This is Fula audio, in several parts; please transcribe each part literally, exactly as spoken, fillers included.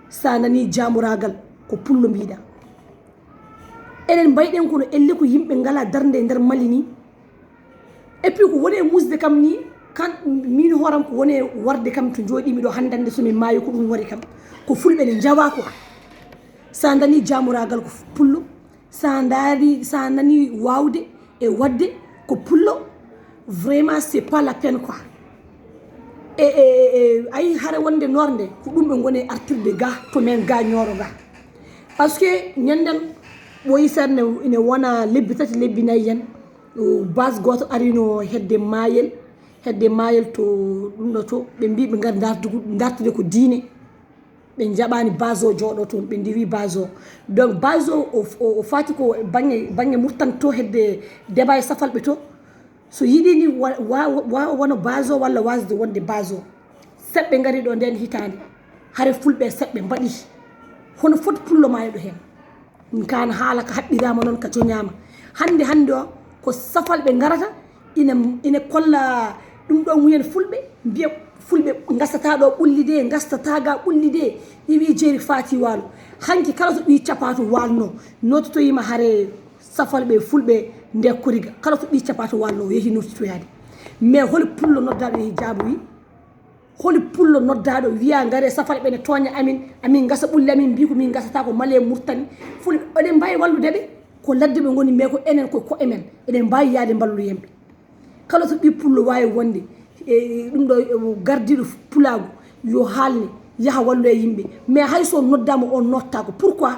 Sa nani jaamoraagal, ko pullo mbiɗa. Enen mbayɗen kono elle ko yimɓe ngala darnde e nder Mali ni. Et puis ko woni e musde kam ni, kan min hooram ko woni e warde kam to jooɗimi ɗo handande so mi maayi ko ɗum wari kam. Ko fulɓe ne njawa quoi. Sa nani jaamoraagal ko pullo, sa ndaari, sa nani waawde e waɗde ko pullo, vraiment c'est pas la peine quoi. E, e, e, e, ayi hare wonde norde ko ɗum ɓe ngoni artirde ga to men ga ñooro ga. Parce que ñanden ɓoyi serne ine wona lebbi tati lebbi nayi yen, base goto arino hedde mayel, hedde mayel to ɗum ɗo to ɓe mbi ɓe ngari dartude ko diine. Ɓe jaɓani base o jooɗo toon, ɓe ndiwi base o. Donc base o o fati ko bange bange murtan to hedde débat e safalɓe to. So yiɗi ni wawa wano base o walla wasde wonde base o. Seɓɓe ngari ɗo nden hitande, hare fulɓe seɓɓe mbaɗi. Hono foti pullo mayoɗo hen? Kan haala ka haɓɓirama noon ka joñama. Hande hande o ko safalɓe ngarata ina ina kolla ɗum ɗo muyen fulɓe mbiya fulɓe gasata ɗo ɓulli de, gastata ga ɓulli de. Iwi jeeri fati waalo. Hanki kala to ɓi capatu walno nototoyima hare safalɓe fulɓe nde koriga kala to ɓi capatu walno o yehi notitoyade. Mais holi pullo noddaɗo yehi jaaboyi? Holi pullo noddaɗo wiya ngare safalɓe ne tooña amin, amin gasa ɓulli amin mbi ko min gasata ko male murtani? Fulɓe oɗen mbawi wallude ɓe? Ko ladde ɓe ngoni mais ko enen ko koye men eɗen mbawi yaade mballoyen ɓe. Kala to ɓi pullo wawi wonde e ɗum ɗo gardiɗo pulagu yo haalne yaha walloya yimɓe. Mais hayso noddama on nottako pourquoi?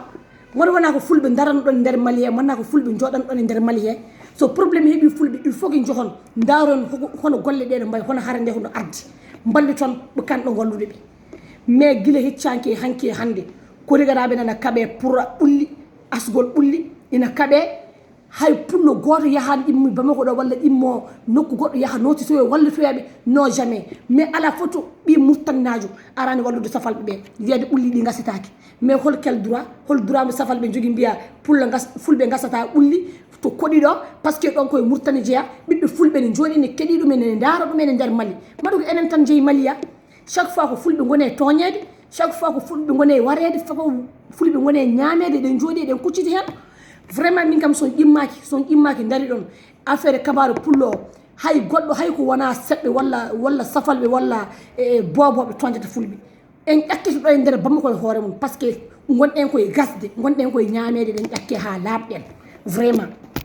Wona wona ko fulɓe daranɗon nder mali he wona ko fulɓe joɗanɗon e nder mali he. So problème heeɓi fulɓe il faut que johon daron hono golle ɗe no mbayi hono hara nde hono ardi mballi toon ɓe kanɗo gollude ɓe. Mais gila heccanke hanke hande ko riganaɓe nana kaɓe pour ɓulli asgol ɓulli ina kaɓe. Hay pullo goto yahan immi bamako ɗo walla immo nokku goɗɗo yaha notitoyo wallitoyaɓe? Non jamais. Mais ala photo ɓi murtannajo arani wallude safalɓe ɓe wiyade ɓulli ɗi gasitaki. Mais hol quel droit hol droit mo safalɓe jogui mbiya pulla gas fulɓe gasata ɓulli to koɗi ɗo? Parce que ɗon koye murtani jeeya. Ɓiɓɓe fulɓe ne jooɗi ne keɗi ɗum ene daara ɗum ene nder mali maɗu ko enen tan jeeyi maliya. Chaque fois ko fulɓe gone e tooñeede. Chaque fois ko fulɓe gone e wareede fako fulɓe gone e ñaameede eɗen jooɗi eɗen kucciti heen. Vraiment min kam son ƴimmaaki son ƴimmaaki dari ɗon affaire kabaru pullo o. Hay goɗɗo hay ko wona seɓɓe walla walla safalɓe walla e booboɓe toñjata fulɓe. En ƴakkito ɗo e nder bamako e hoore mum parce que gonɗen koye gasde gonɗen koye ñaameede eɗen ƴakke ha laaɓɗen. Vraiment.